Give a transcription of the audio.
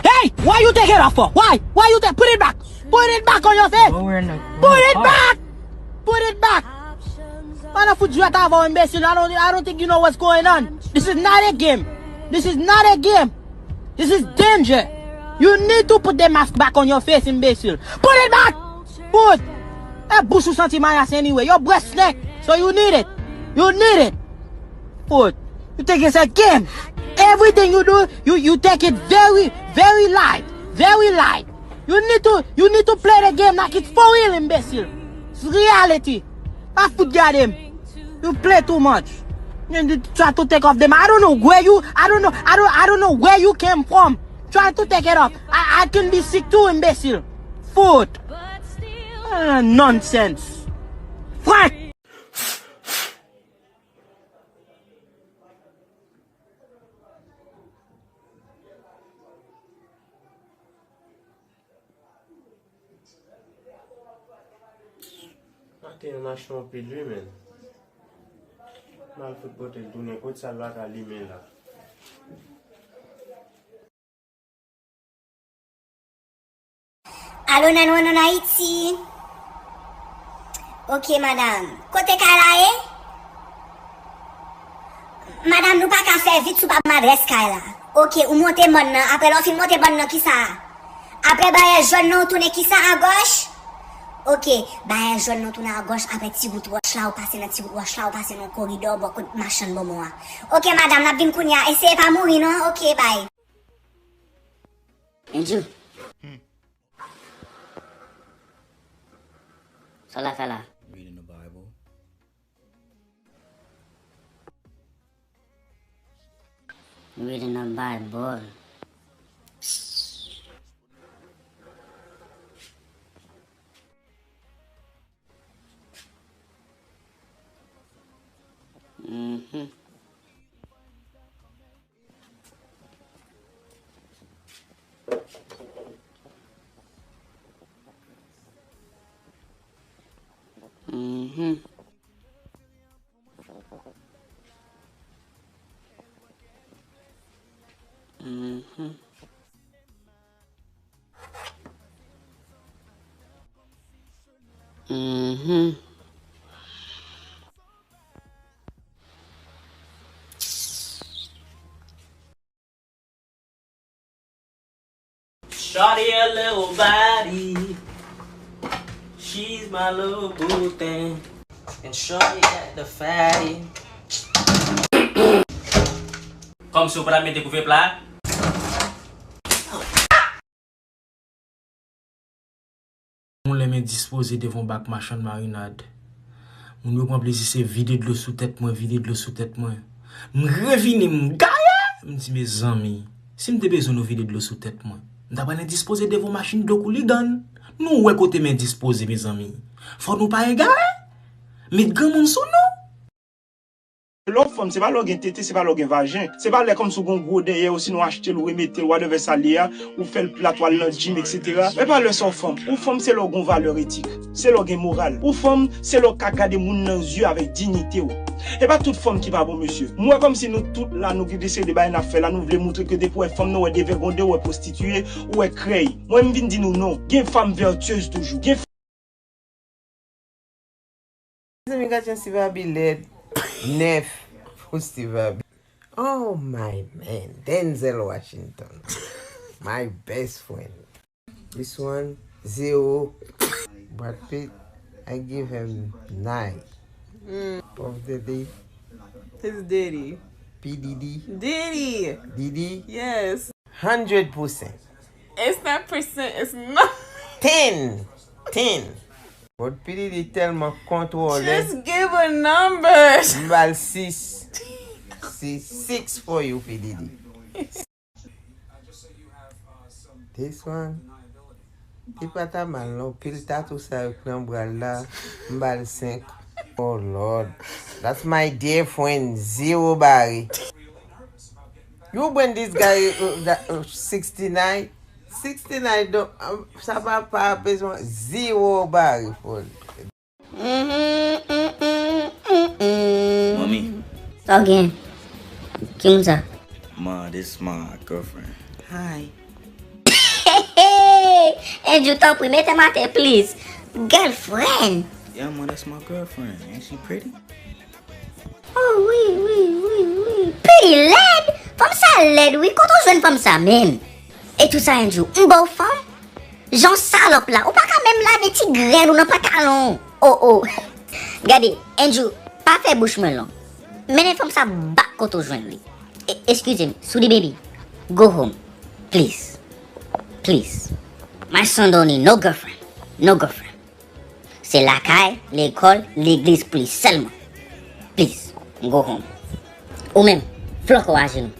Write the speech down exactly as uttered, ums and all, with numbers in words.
Hey! Why you take it off for? Why? Why you take? Put it back! Put it back on your face! Put it back! Put it back! Why the foot you have on, imbecile? I don't, I don't think you know what's going on. This is not a game. This is not a game. This is danger. You need to put the mask back on your face, imbecile. Put it back! Put! E bouch ou santi mayas anyway. Your breath stink. So you need it. You need it. Foot. You think it's a game. Everything you do, you, you take it very, very light. Very light. You need to, you need to play the game like it's for real, imbecile. It's reality. Pa fout gade m. You play too much. You try to take off them. I don't know where you, I don't know, I don't, I don't know where you came from. Try to take it off. I, I can be sick too, imbecile. Foot. Ah, nonsense. Frank. Maten an mache anpil wi, men. M al fout pote l tounen kot sa l pa ka limen la. Alo, nine one one Haiti. Ok, madam. Kote kay la ye? Madam, nou pa ka fè vit si w pa ban m adrès kay la. Ok, ou monte mòn nan. Apre lè w fin monte mòn nan, kisa? Apre bayè jòn nan, ou tounen kisa, agòch? Ok, bayè jòn nan, ou tounen agòch. Apre ti wout wòch la, ou pase nan ti wout wòch la, ou pase nan yon koridò bò kot machann bonbon an. Ok, madam, n ap vin kounye a. Eseye pa mouri, non. Ok, bay. Andrew. Sa w la fè la? Reading the Bible. Reading the Bible. Mhm. Mhm. Mhm. Mhm. Shawty a little body. She's my little boo thing. And shawty got the fatty. Kòmsi w pa ta mete kouvè pla. Yon lè m endispoze devan bak machann marinad. Moun yo pran plezi se vide dlo sou tèt mwen, vide dlo sou tèt mwen. M revini, m gaye! M di, mezanmi, si m te bezwen nou vide dlo sou tèt mwen, m ta pral endispoze devan machin dlo Kouligann. Nou wè kote m endispoze, mezanmi. Fò nou pa egare. Met granmoun sou nou. Lè w fanm, se pa lè w gen tete, se pa lè w gen vajen. Se pa lè kòmsi w gen yon gwo dèyè, osinon w achte l, ou remete l, whatever sa l ye a, ou fè l plat, w al nan gym, et cetera. E pa lè sa w fanm. Ou fanm, se lè w gen yon valè etik. Se lè w gen moral. Ou fanm, se lè w ka gade moun nan zye avèk diyite w. E pa tout fanm ki pa bon, mesye. M wè kòmsi nou tout la, nou gen de seri de bagay n ap fè la, nou vle moutre ke depi w wè fanm nan, w wè devègonde, w wè pwostitiye, w wè krèy. Mwen, m vin di nou non. Gen fanm vètyez toujou. Gen Mezanmi, gad jan Steve Harvey lèd. Nèf pou Steve Harvey. Oh my man, Denzel Washington. My best friend. This one, zero. Brad Pitt, I give him nine. Puff Daddy. It's Diddy. P Diddy. Diddy. Diddy. Yes. Hundred percent. It's not percent, it's not. Ten. Ten. But P Diddy tèlman kontwole. Just give a number. M ba l sis. Sis. Six for you, P Diddy. This one. Li pa ta mal non, pil tatou sa yo k nan bra l la, m ba l senk. Oh Lord, that's my dear friend, zero bare. You bring this guy uh, that, uh, sixty-nine, sixty-nine don, um, sa pa pa bezwen zero bare for. Manmi. Sa w gen? Ki moun sa? Ma, this my girlfriend. Hi. Andrew, tanpri, mete m atè, please. Girlfriend. Yeah, ma, that's my girlfriend. Ain't she pretty? Oh, wi, wi, wi, wi. Pretty lèd. Fanm sa lèd, wi. Kote w jwenn fanm sa, menm? E tou sa, Andrew, m ba w fanm? Jan w salòp la, ou pa ka menm lave ti grenn ou nan pantalon w. Oh, oh. Gade, Andrew, pa fè bouch mwen long. Mennen fanm sa bak kote w jwenn li. E- Excuse me, Sudi baby. Go home. Please. Please. My son don't need no girlfriend. No girlfriend. Se lakay, lekòl, legliz pou li sèlman. Please, go home. Ou menm, flòk ou ajenou.